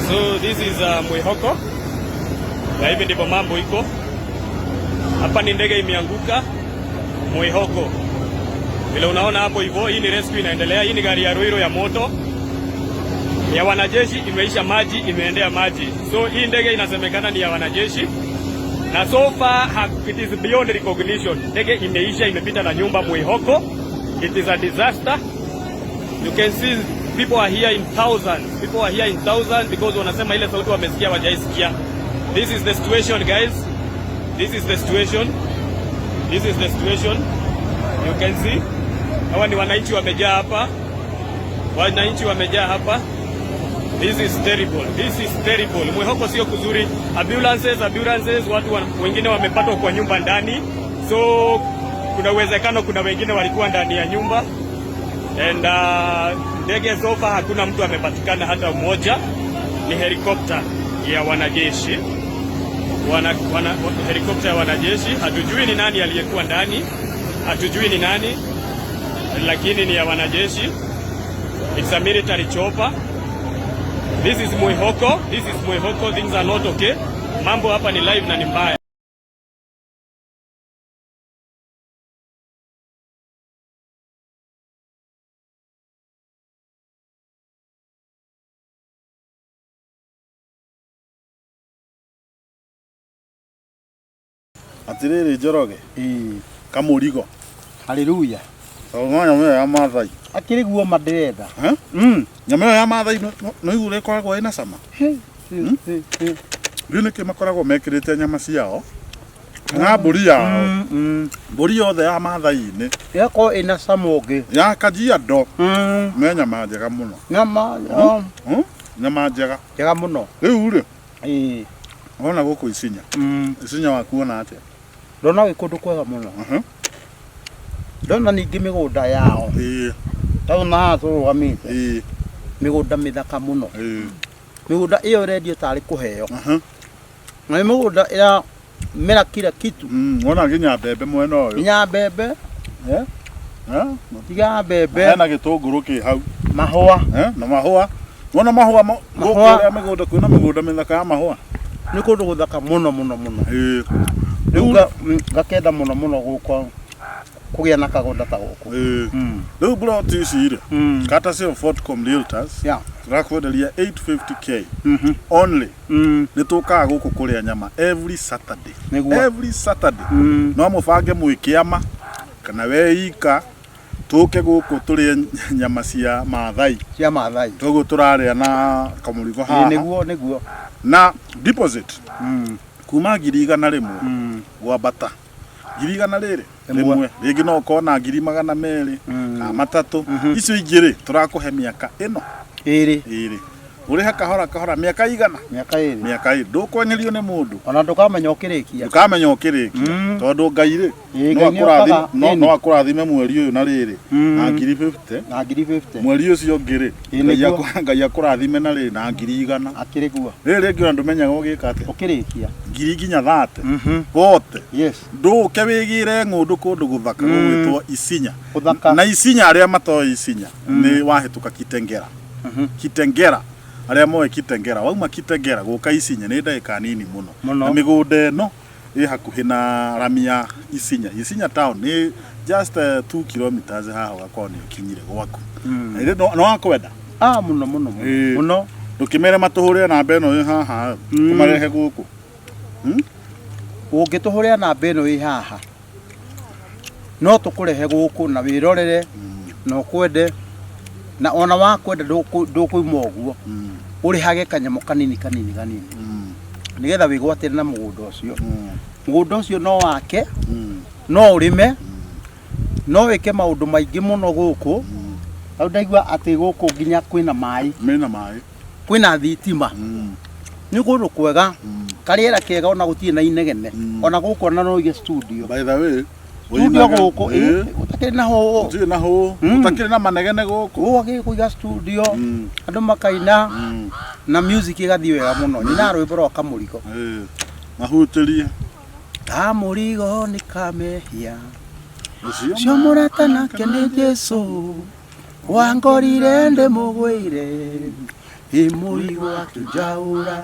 So this is Mwihoko na hivi ndivyo mambo iko hapa. Ni ndege imeanguka Mwihoko, vile unaona hapo hivyo. Hii ni rescue inaendelea. Hii ni gari ya Ruiru ya moto ya wanajeshi, imeisha maji, imeendea maji. So hii ndege inasemekana ni ya wanajeshi na so far it is beyond recognition. Ndege imeisha, imepita na nyumba Mwihoko. It is a disaster. You can see people are here in thousands. People are here in thousands because wanasema ile sauti wamesikia wajaisikia. This is the situation, guys. This is the situation. This is the situation. You can see. Hawa ni wananchi wamejaa hapa. Wananchi wamejaa hapa. This is terrible. This is terrible. Mwihoko sio kuzuri. Ambulances, ambulances, watu wengine wamepatwa kwa nyumba ndani. So kuna uwezekano kuna wengine walikuwa ndani ya nyumba. And ndege so far hakuna mtu amepatikana hata mmoja. Ni helikopta ya wanajeshi helikopta ya wanajeshi. Hatujui ni nani aliyekuwa ndani, hatujui ni nani, lakini ni ya wanajeshi. It's a military chopper. This is Mwihoko. This is Mwihoko. Things are not okay. Mambo hapa ni live na ni mbaya. Atirĩrĩ Njoroge, Ĩĩ. Kamũrigo. Haleluya. Tondũ no nyamũ ĩyo ya Maathai. Akĩrĩ guo ma ndĩretha. Eh? Mm. Nyama ĩyo ya Maathai no igua ũrĩa ĩkoragwo ĩna cama. Hmm? Rĩu nĩkĩ makoragwo mekĩrĩte nyama ciao kana mbũri yao. Mbũri yothe ya Maathai-inĩ Ĩgakorwo ĩna cama ũngĩ. ya Kajiado me nyama njega mũno. Nyama oh, Nyama njega. Njega mũno. Rĩu rĩ, Ĩĩ. wona gũkũ Isinya. Isinya wakuona atĩa? Ndona gwĩ kũndũ kwega mũno. Ndona ningĩ mĩgũnda yao. Tondũ na haha tũrũgamĩte. Mĩgũnda mĩthaka mũno. Mĩgũnda ĩyo ĩrendio tarĩ kũheo. Na nĩ mĩgũnda ĩramera kila kitu. Wona nginya mbembe mwena ũyũ. Nginya mbembe. Eh? Eh? Nginya mbembe. Hena gĩtũngũrũ kĩ hau. Mahũa. Eh? Na mahũa. Wona mahũa Mahũa. gũkũ ũrĩa mĩgũnda kwĩna mĩgũnda mĩthaka ya mahũa. Nĩ kũndũ gũthaka mũno mũno mũno. Ĩĩ. Rĩu ngakenda mũno mũno gũka kũgĩa na kagũnda ta gũkũ. Ĩĩ. Rĩu mburoti ici rĩ, courtesy of Fortcom Realtors, tũrakwenderia 850K only. Nĩ tũkaga gũkũ kũrĩa nyama every Saturday. Nĩguo. Every Saturday. No mũbange mwĩ kĩama kana we ika tũke gũkũ tũrĩe nyama cia Maathai. Cia Maathai. Toguo tũrarĩa na kamũrigo Ĩĩ, haha. nĩguo nĩguo. Na deposit kuma 100,000 gwambata 100,000 rĩrĩ Rĩmwe. rĩmwe rĩngĩ no ũkorwo na 200,000 kana 300 icio ingĩ rĩ tũrakũhe mĩaka ĩno Ĩrĩ. Ĩrĩ ũrĩhe kahora kahora mĩaka igana Mĩaka ĩrĩ. Mĩaka ĩrĩ ndũkwenyerio nĩ mũndũ. Ona ndũkamenya ũkĩrĩkia. Ndũkamenya ũkĩrĩkia tondũ Ngai rĩ Ĩĩ, no Ngai nĩ okaga, ĩni. no akũrathime mweri ũyũ na rĩrĩ na 50,000 Na 50,000. Mweri ũcio ũngĩ rĩ Ĩĩ, Ngai nĩguo. Ngai akũrathime na rĩrĩ na 100,000. Akĩrĩ guo. Rĩrĩ rĩngĩ ona ndũmenyaga ũgĩka atĩa. Ũkĩrĩkia. Ngiri nginya 30. 40. Yes. Ndũke wĩgĩre ng'ũndũ kũndũ gũthaka gũgwĩtwo Isinya. Gũthaka. Na Isinya arĩa matoĩ Isinya nĩ wahĩtũka Kitengera. Kitengera. Arĩa moĩ Kitengera, wauma Kitengera gũka Isinya nĩ ndagĩka nini mũno. Mũno. Na mĩgũnda ĩno ĩ hakuhĩ na rami ya Isinya. Isinya town nĩ just 2 kilometers haha ũgakorwo nĩ ũkinyire gwaku. Na ithe no wakwenda? Ah, mũno mũno mũno. Ĩĩ. Mũno. Ndũkĩmere matũhũrĩre namba ĩno ĩ haha, ũmarehe gũkũ. Ũngĩtũhũrĩra namba ĩno ĩ haha, no tũkũrehe gũkũ na wĩrorere na ũkwende, na ona wakwenda ndũkũima ũguo. Ũrĩhage kanyamũ kanini kanini kanini. Nĩgetha wĩgwatĩre na mũgũnda ũcio. Mũgũnda ũcio no wake, no ũrĩme, no wĩke maũndũ maingĩ mũno gũkũ. Rĩu ndaigua atĩ gũkũ nginya kwĩna maĩ. Mena maĩ. Kwĩna thitima. Nĩ kũndũ kwega, karĩera kega ona gũtirĩ na inegene. Ona gũkũ ona no ũige studio. By the way, Studio ũinaga- gũkũ, Ĩĩ. ĩĩ, gũtakĩrĩ na hũũ. Gũtirĩ na hũũ. Gũtakĩrĩ na manegene gũkũ. Gũkũ kũiga studio, andũ makaina, na music ĩgathiĩ wega mũno. Nyinaga rwĩmbo rwa Kamũrigo. Ĩĩ. Mahutĩrie. Kamũrigo nĩ kamehia. Ũcio Ũcio mũrata nake nĩ Jesũ. Wangorire ndĩmũgwĩire. Ĩ mũrigo akĩnjaũra.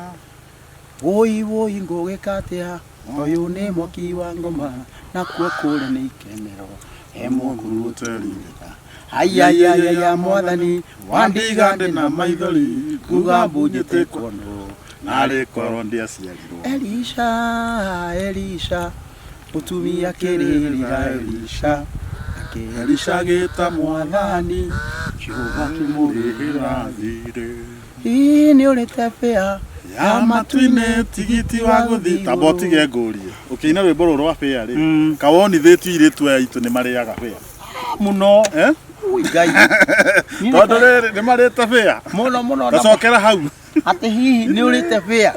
Wũi wũi ngũgĩka atĩa? Ũyũ nĩ mwaki wa ngoma nakuo kũrĩa nĩ ikenero he mũkuru Ayayaya mwathani wandiga ndĩ na maithori kuga mbunjĩte kuonwo Narĩ korwo ndiaciarirwo. Elisha Elisha mũtumia akĩrĩrĩra Elisha nake Elisha agĩta mwathani Jehova akĩmũrĩhĩra Thirĩ. Hihi nĩ ũrĩte bĩa Ya matu-inĩ tigiti wa gũthiĩ. Tamba ũtige ngũrie. Ũkĩina rwĩmbo rũrũ rwa bĩa rĩ, kawonithĩtio airĩtu aya aitũ nĩ marĩaga bĩa. Mũno. Eh? Ui Ngai. Tondũ rĩrĩ nĩ marĩte bĩa. Mũno mũno na Tacokera hau. Atĩ hihi nĩ ũrĩte bĩa.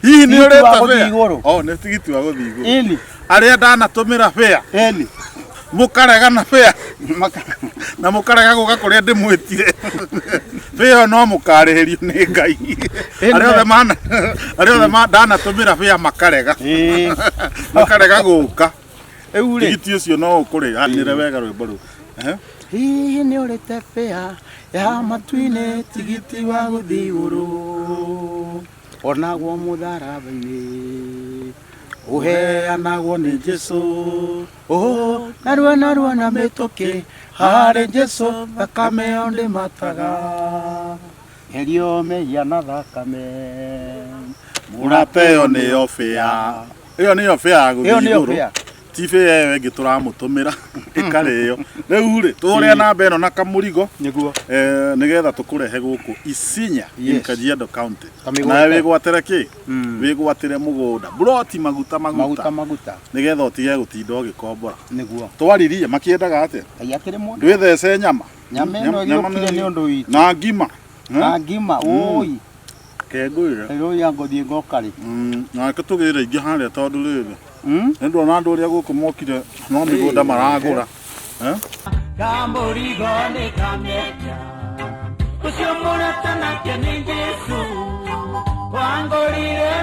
Hihi nĩ Tigiti wa ũrĩte gũthiĩ bĩa? igũrũ. Oh, nĩ tigiti wa gũthiĩ igũrũ. Ĩni. Arĩa ndanatũmĩra bĩa. Ĩni. Mũkarega na bĩa. Na mũkarega gũka kũrĩa ndĩmwĩtire. Bĩa ĩyo no mũkarĩhĩrio nĩ Ngai. Arĩa othe mana arĩa othe ndanatũmĩra bĩa makarega. Ĩĩ. Makarega gũka. Rĩu rĩ. Tigiti ũcio no ũkũrĩhanĩre wega rwĩmbo rũu. Ehe. Hihi nĩ ũrĩte bĩa ya matu-inĩ tigiti wa gũthiĩ igũrũ onagwo mũtharaba-inĩ ũheanagwo nĩ Jesũ oh, narua narua na mĩtũkĩ harĩ Jesũ thakame ĩyo ndĩmataga herio mehia na thakame. Mũrata ĩyo nĩyo bĩa. Ĩyo nĩyo bĩa ya gũthiĩ Ĩyo nĩyo igũrũ. bĩa. Ti bĩa ĩyo ĩngĩ tũramũtũmĩra ĩkarĩo. Rĩu rĩ, tũhũre namba ĩno na kamũrigo Nĩguo. Nĩgetha tũkũrehe gũkũ Isinya in Yes. Kajiado County. Kamĩgwate. Nawe wĩgwatĩre kĩ? Wĩgwatĩre mũgũnda. Mburoti maguta maguta. Maguta maguta. Nĩgetha ũtige gũtinda ũgĩkombora. Nĩguo. Twaririe makĩendaga atĩa? Ngai akĩrĩ mũndũ. Ndwĩthece nyama. Nyama ĩno ĩgĩũkire nĩ ũndũ witũ. Na ngima. Na ngima, ũi. Kengũire. Rĩu ya ngũthiĩ ngoka rĩ. Nake tũgĩre ingĩ harĩa tondũ rĩrĩ. Nĩ ndona andũ ũrĩa gũkũ mokire no mĩgũnda maragũra. Eh? Kamũrigo nĩ kamenya ũcio mũrata nake nĩ Jesũ wangũrire.